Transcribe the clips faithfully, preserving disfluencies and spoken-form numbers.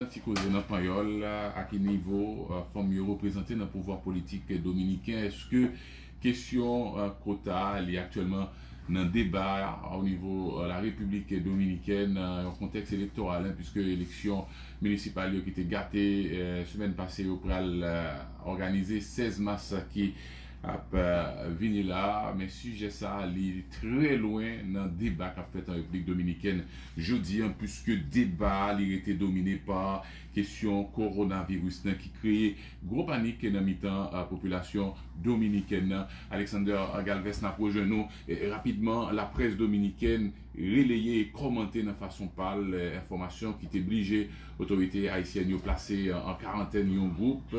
Ti koze nan panyòl, a ki nivo fanm yo reprezante nan pouvwa politik dominiken? Èske kesyon kota a li aktyèlman nan deba o nivo la Repiblik Dominikèn, yon kontèks elektoral, piske eleksyon minisipal yo ki te gate semèn pase yo pral òganize sèz mas ki ap vini la, men sijè sa a li trè lwen nan deba k ap fèt an Repiblik Dominikèn jodi a, piske deba a li rete domine pa kesyon kowonaviris nan ki kreye gwo panik nan mitan popilasyon dominikèn nan. Alexander Galvez, n ap rejwenn nou rapidman. Laprès dominikèn releye e kòmante nan fason pa l enfòmasyon ki te blije otorite ayisyèn yo plase an karantèn yon gwoup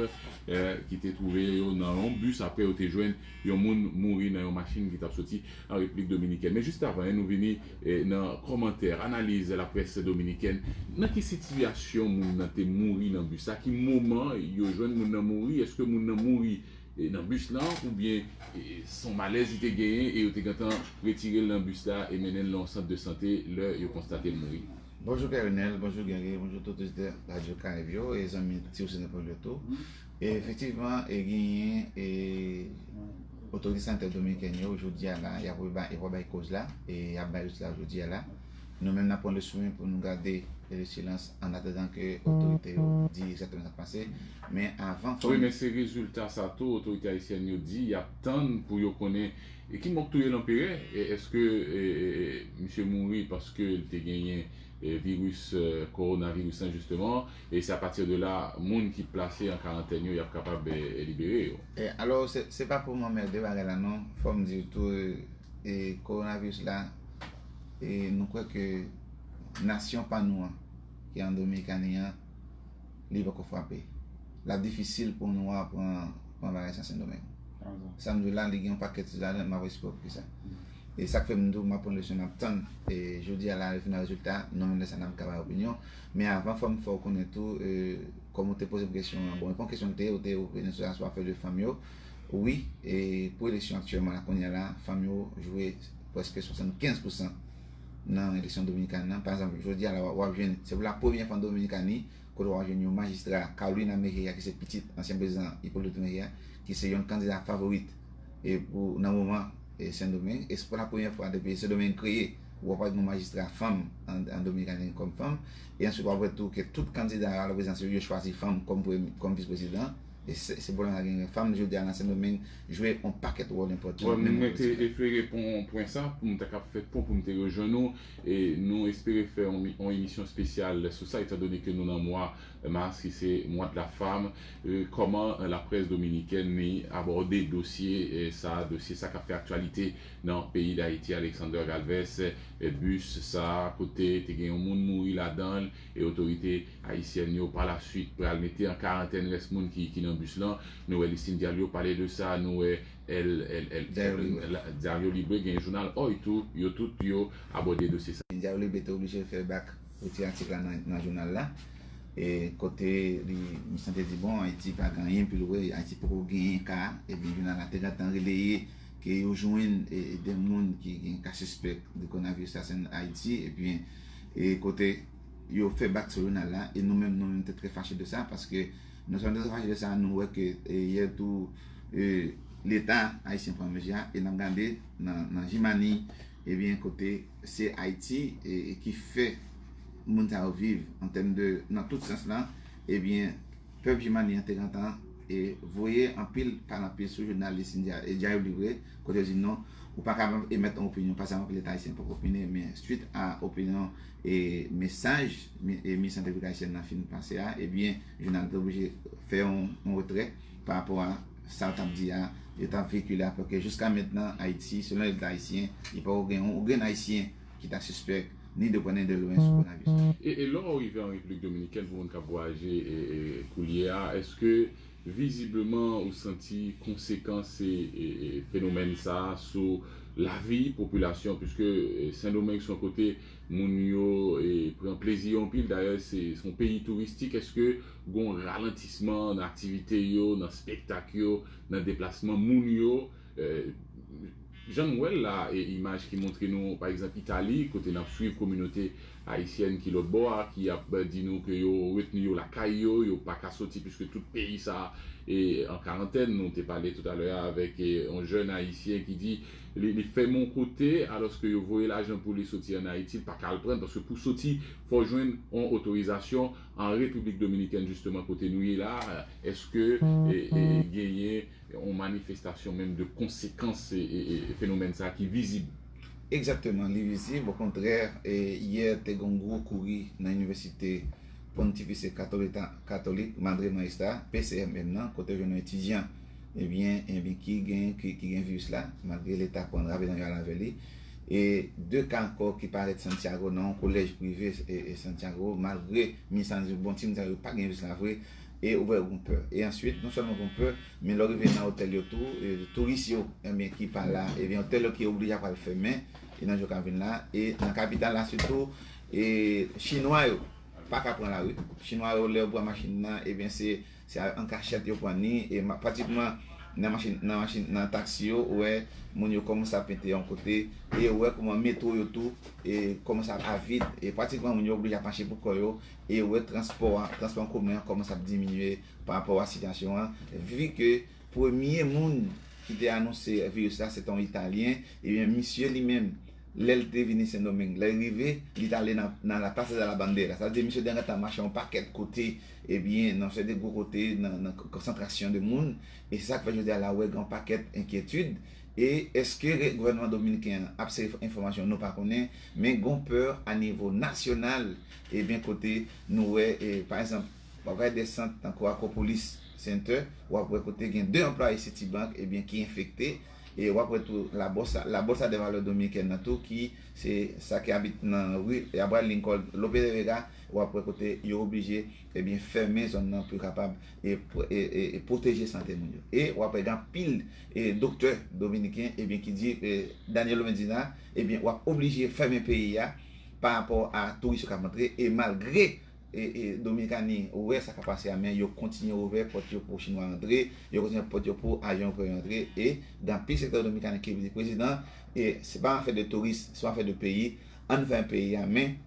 ki te twouve yo nan yon bis apre yo te jwenn yon moun mouri nan yon machin ki t ap soti an Repiblik Dominikèn. Men jis avan nou vini nan kòmantè, analiz laprès dominikèn, nan ki sitiyasyon moun nan te mouri nan bis la? Ki moman yo jwenn moun nan mouri? Èske moun nan mouri nan bis lan, oubyen se yon malèz li te genyen e yo te gentan retire l nan bis la e mennen l nan yon sant de sante lè yo konstate l mouri? Bonjou Pè Renèl, bonjou Guerrier, bonjou tout oditè Radyo Karayib yo e zanmi Ti Osi nan pwòch yo tou. E efektivman, e genyen e otorite sanitè dominikèn yo jodi a la, y ap bay, y ap bay koz la e y ap bay lis la jodi a la. Nou menm n ap pran le swen pou nou gade le silans an atandan ke otorite yo di egzakteman sa k pase. Men avan fò... Wi, men se rezilta sa tou otorite ayisyèn yo di y ap tann pou yo konnen e ki mò k touye lanperè. Èske misye mouri paske l te genyen viris kowonaviris lan jisteman, e se apati de la moun ki plase an karantèn yo y ap kapab libere yo? Alò se pa pou m anmède bagay la non, fò m di tou, kowonaviris la, nou kwè ke nasyon pa nou an ki an Dominikani an, li poko frape. L ap difisil pou nou a pran pran bagay sa Sendomeng. Sa m di w la, li gen yon pakèt sou ladan, m ap eksplike sa. E sa k fè m di w m ap pran leson, m ap tann jodi a la, lè fin nan rezilta, nou menm lè sa n ap ka bay opinyon. Men avan fò m fè w konnen tou, kòm ou te poze m kesyon an, bon, e pa yon kesyon l te ye, ou te opinyon sou asou afè de fanm yo. Wi, e pou eleksyon aktyèlman la kounye a la, fanm yo jwe prèske swasannkenz pousan nan eleksyon dominikèn nan. Pa egzanp, jodi a la w ap jwenn, se pou la premyè fwa an Dominikani, kote w ap jwenn yon majistra, Carolina Mejía, ki se pitit ansyen prezidan Hipólito Mejía, ki se yon kandida favorit e pou nan moman e Sendomeng, e se pou la premyè fwa depi Sendomeng kreye, w ap wè yon majistra fanm an, an Dominikani kòm fanm. E answit w ap wè tou ke tout kandida a la prezidans yo, yo chwazi fanm kòm premye, kòm vis prezidan. E se, se pwoblèm la gen fanm jodi a nan Sendomeng jwe yon pakèt wòl enpòtan. Mwen te eflere pon pwen sa pou m ta kab fè pon pou m te rejwenn ou. E nou espere fè yon emisyon espesyal sou sa, etandone ke nou nan mwa mas ki se mwa de la femme. Kòman laprès dominikèn li abòde dosye sa, dosye sa k ap fè aktyalite nan peyi Dayiti? Alexander Galvez, bis sa kote te gen yon moun mouri ladan l e otorite ayisyèn yo pa la swit pral mete an karantèn rès moun ki, ki nan bis lan. Nou wè Listin Diallo pale de sa, nou wè El, El, El, Diario Libre gen jounal Hoy tou, yo tout yo abòde dosye sa. Diario Libre te oblije fè bak pou ti atik la nan, nan jounal la. E kote li, misye te di, bon, Ayiti pa gen anyen pil vre, Ayiti poko genyen ka, ebyen jounal la te gentan releye ke yo jwenn e, e de moun ki gen ka sispèk de kowonaviris la Ayiti, ebyen e kote yo fè bak sou jounal la, e nou menm, nou menm te trè fache de sa, paske non sèlman nou te trè fache de sa, nou wè ke e, yè tou e, Leta ayisyen pran mezi a, e n ap gade nan, nan Jimani, ebyen kote se Ayiti e, e ki fè moun sa yo viv an tèm de, nan tout sans lan, ebyen pèp Jimani an te gentan e voye anpil pale anpil sou jounalis Diario Libre, kote yo di non, ou pa kapab emèt yon opinyon, pa sèlman ke Leta ayisyen poko opine, men swit a opinyon e mesaj e Minis Entegrite Ayisyèn nan fin pase a, ebyen jounal te oblije fè yon, yon retrè pa rapò a sa l t ap di a, yo t ap veyikile a, paske jiska mentnan Ayiti, selon Leta ayisyen, li poko gen yon grenn ayisyen ki ta sispèk ni de prè ni de lwen sou kowonaviris la. E, e lè w rive an Repiblik Dominikèn, pou moun k ap vwayaje e, e, koulye a, èske vizibleman ou santi konsekans e, e, e fenomèn sa a sou lavi popilasyon, piske e, Sendomeng se yon kote moun yo e, pran plezi yo anpil, dayè se, se yon peyi touristik, èske gen yon ralantisman nan aktivite yo, nan espektak yo, nan deplasman moun yo? E, jan n wè l la, e imaj ki montre nou, pa egzanp, Itali, kote n ap swiv kominote ayisyèn ki lòt bò a, ki ap di nou ke yo retni yo lakay yo, yo pa ka soti, piske tout peyi sa a e an karantèn. Nou te pale toutalè a avèk e, yon jèn ayisyen ki di li, li fèmen yon kote, alòske yo voye lajan pou li soti ann Ayiti, li pa ka al pran, paske pou soti, fò jwenn yon otorizasyon an Repiblik Dominikèn, jisteman, kote nou ye la. Èske e, e, genyen yon manifestasyon menm de konsekans e, e, e fenomèn sa a ki vizib? Egzakteman, li vizib. Okontrè, e, yè te gen yon gwo kouri nan Inivèsite Pontificia Cattolica, Cattolic Madre Maestra, P C M M nan, kote yo jwenn yon etidyan, ebyen, ebyen ki gen, ki, ki gen viris la, malgre Leta pran rave nan yon avè li. E de ka ankò ki parèt Santiago, nan yon kolèj prive e, e Santiago, malgre minis la di bon, timoun sa yo pa gen viris la vre, e ouvè yon pè. E answit, non sèlman yon pè, men lè w rive nan otèl yo tou, e, touris yo, ebyen, ki pa la, ebyen, otèl yo ki oblije ap al fèmen, e nan jou k ap vin la, e nan kapital la sitou, e chinwa yo pa ka pran lari. Chinwa yo, lè yo pran machin nan, ebyen, se, se an kachèt yo pran ni, e ma- pratikman nan machin, nan machin, nan taksi yo, ou wè moun yo kòmanse ap mete yon kote, e ou wè kòman metwo yo tou, e kòmanse ap vid, e pratikman moun yo oblije ap mache pou kò yo, e ou wè transpò a, transpò an komen an kòmanse ap diminye pa rapò a sitiyasyon an, vi ke premye moun ki te anonse viris la, se te yon Italyen, ebyen, misye li menm, lè l te vini Sendomeng, lè l rive, li t ale nan, nan la Plaza de la Bandera. Sa vle di, misye te gentan mache yon pakèt kote, ebyen, nan sèten gwo kote, nan, nan konsantrasyon de moun, e se sa k fè jodi a la, ou wè gen yon pakèt enkyetid, e èske re- gouvènman dominiken an ap sere enfòmasyon, nou pa konnen, men gen yon pè a nivo nasyonal, ebyen, kote nou wè, e, pa egzanp, w ap gade de sant tankou Acropolis Center, w ap wè kote gen de anplwaye Citibank, ebyen, ki enfekte, e w ap wè tou La Bolsa, La Bolsa de Valor Dominiken nan tou, ki se sa ki abite nan ri Abraham Lincoln, Lope de Vega, w ap wè kote yo oblije, ebyen, fèmen zòn nan pou yo kapab e, e, e, e pwoteje sante moun yo. E w ap wè gen anpil e, doktè dominiken, ebyen, ki di e, Danilo Medina, ebyen, w ap oblije fèmen peyi a pa rapò a touris yo k ap antre, e malgre e, e, Dominikani wè sa k ap pase a, men yo kontinye ouvè pòt yo pou chinwa antre, yo kontinye pòt yo pou avyon yo antre, e gen anpil sektè Dominikani ki di prezidan, e se pa afè de touris, se yon afè de peyi, ann fèmen peyi a, men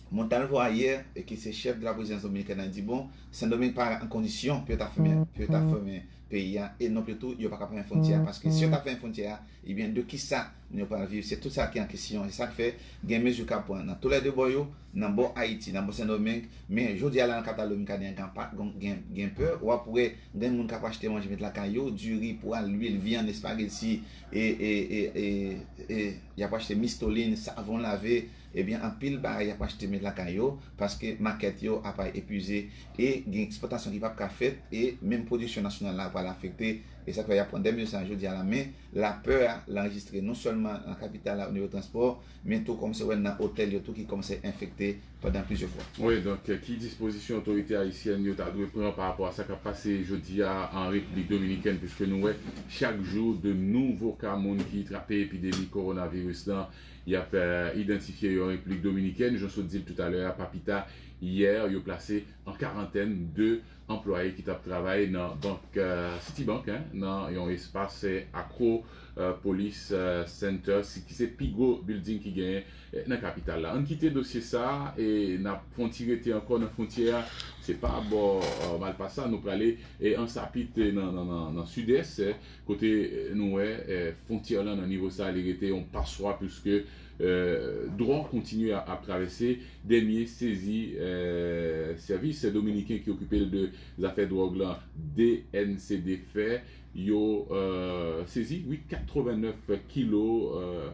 Montalvo ayè, e ki se chèf de la prezidans dominikèn nan, di bon, Sendomeng pa an kondisyon pou yo ta fèmen, pou yo ta fèmen peyi a, e non pli tou, yo pa ka fèmen fwontyè a, paske si yo ta fèmen fwontyè a, ebyen, de ki sa moun yo pral viv? Se tout sa ki an kesyon, e sa k fè gen mezi k ap pran nan toulède bò yo, nan bò Ayiti, nan bò Sendomeng, men jodi a la nan kapital Dominikani an, gen pa- gen, gen, gen pè, w ap wè gen moun k ap achte manje met lakay yo, diri, pwa, lwil, vyann, espageti, e, e, e, e, e y ap achte mistolin, savon lave, ebyen, anpil bagay y ap achte met lakay yo, paske makèt yo ap epuize, e gen ekspòtasyon ki p ap ka fèt, e menm pwodiksyon nasyonal la pral afekte, e sa k fè y ap pran de mezi sa jodi a la, men lapè a, l anrejistre non sèlman nan kapital la o nivo transpò, men tou kòm se wè nan otèl yo tou ki kòmanse enfekte pandan plizyè fwa. Wi, donk, ki dispozisyon otorite ayisyèn yo ta dwe pran pa rapò a sa k ap pase jodi a an Repiblik Dominikèn, piske nou wè chak jou de nouvo ka moun ki trape epidemi kowonaviris lan, y ap, eh, idantifye yo an Repiblik Dominikèn, jan sot di l toutalè a, pa pita yè, yo plase an karantèn de anplwaye ki t ap travay nan bank, eh, Citibank, en, nan yon espas, eh, Acro, eh, Police, eh, Center, si- ki se pi gwo building ki genyen, eh, nan kapital la. Ann kite dosye sa a, e n ap fè yon ti rete ankò nan fwontyè a. Se pa bò, eh, Malpasa, nou prale, eh, an Sapit, eh, nan, nan, nan, nan Sidès, eh, kote, eh, nou wè, eh, fwontyè lan nan nivo sa a, li rete yon paswa, piske eh, dwòg kontinye ap, ap travèse. Dènye sezi, eh, sèvis dominiken ki okipe l de zafè dwòg lan, D N C D, fè, yo, eh, sezi, wi, katrevennèf kilo, eh,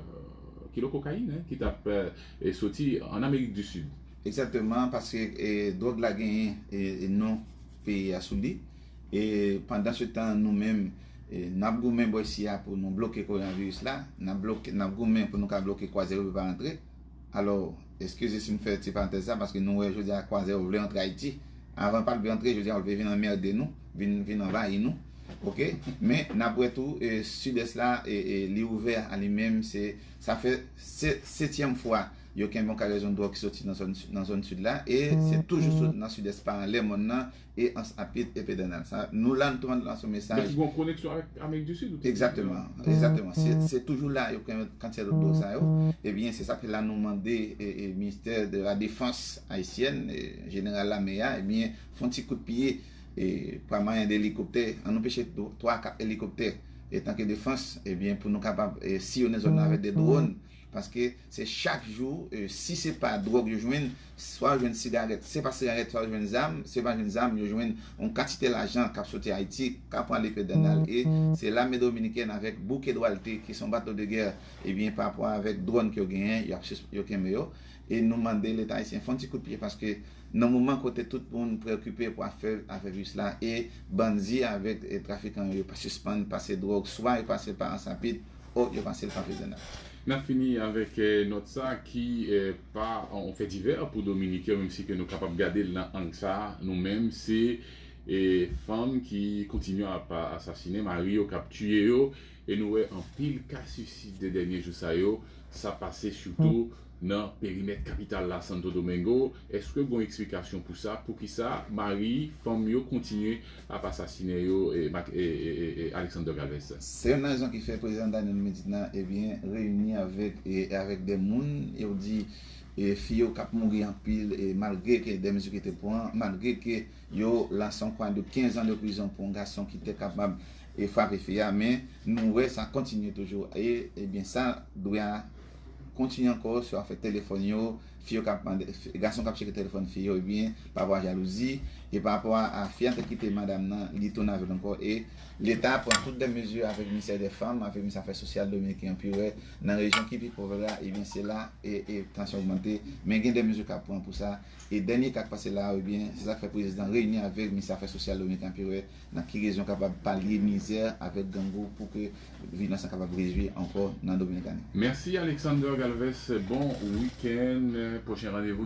kilo kokayin, en, ki t ap, eh, soti ann Amerik di Sid. Egzakteman, paske, eh, dwòg la genyen, eh, non peyi a sou li. E pandansetan, nou menm, e, n ap goumen bò isi a pou nou bloke kowonaviris la, n ap bloke, n ap goumen pou nou ka bloke kwazè yo pou pa rantre. Alò, eskize si m fè ti parantèz sa, paske nou wè jodi a kwazè yo vle antre Ayiti. Anvan pa t vle antre, jodi a yo vle vin anmède nou, vin, vin anvayi nou. Oke? Men, n ap wè tou, e, Sidès la, e, e, li ouvè a li menm, se, sa fè se, setyèm fwa Yo kenbe yon karyezon dwòg ki soti nan zòn, nan zòn sid la, e se toujou sou, nan sidès pa anlè mòn nan, e Anse à Pied e Pedernales. Sa, nou la, nou te lanse yon mesaj. Men ki gen yon koneksyon avèk Amerik di Sid, ou te di? Egzakteman, egzakteman. Se, se toujou la, yo kenbe kantite dwòg sa yo. Ebyen, se sa k fè la nou mande e, e, ministè de la defans ayisyèn, e, jeneral lame a, ebyen, fè yon ti kout pye, e, pa mwayen de elikoptè, ann anpeche twa, kat elikoptè, e tanke defans, ebyen, pou nou kapab, e, siyonnen zòn nan avèk de dwòn, paske se chak jou, e, si se pa dwòg yo jwenn, swa yo jwenn sigarèt, se pa sigarèt, swa yo jwenn zam, se pa jwenn zam, yo jwenn yon kantite lajan k ap soti Ayiti, k ap prale Pedernales, e se lame dominikèn avèk bouke Duarte, ki se yon bato de gè, ebyen, pa rapò avèk dwòn ke yo genyen, y ap sis-, yo kenbe yo. E nou mande Leta ayisyen fè yon ti kout pye, paske nan moman kote tout moun preokipe pou afè, afè viris la, e bandi avèk, e, trafikan yo, yo pa sispann pase dwòg, swa yo pase pa Anse à Pied, o, yo pase l pa Pedernales. N ap fini avèk, eh, nòt sa ki, eh, pa yon fè divè pou Dominiken, menm si ke nou kapab gade l nan ang sa, nou menm, se, eh, fanm ki kontinye ap asasinen mari yo, k ap tiye yo, e nou wè anpil ka sisid de dènye jou sa yo, sa pase sitou nan perimèt kapital la, Santo Domingo. Èske gon eksplikasyon pou sa? Poukisa mari fanm yo kontinye ap asasinen yo, e, Mak-, e, e, e, e, Alexander Galvez? Se youn nan rezon ki fè Prezidan Danilo Medina, ebyen, reyini avèk, e, avèk de moun, yo di, e, fi yo k ap mouri anpil, e, malgre ke de mezi ki te pran, malgre ke yo lanse yon kondane de kenz an de prizon pou yon gason ki te kapab, e, frape fi a, men nou wè sa kontinye toujou. E, ebyen, sa dwe a kontinye ankò sou afè telefòn yo, fi yo k ap mande, fi, gason k ap tcheke telefòn fi yo, ebyen, pa rapò a jalouzi, e pa rapò a, a fi a te kite madanm nan, li tounen avè l ankò, e Leta pran tout de mezi avèk Ministè de Fanm, avèk Ministè Afè Sosyal Dominiken an, pi wè, nan rejyon ki pi pòv la, ebyen, se la, e, e tansyon ogmante, men gen de mezi k ap pran pou sa, e dènye ka k pase la, ebyen, se sa k fè prezidan reyini avèk Ministè Afè Sosyal Dominiken an, pi wè, nan ki rezon kapab palye mizè avèk gang yo pou ke vyolans lan kapab redui ankò nan Dominikani. Mèsi Alexander Galvez, bon wikenn, pwochen randevou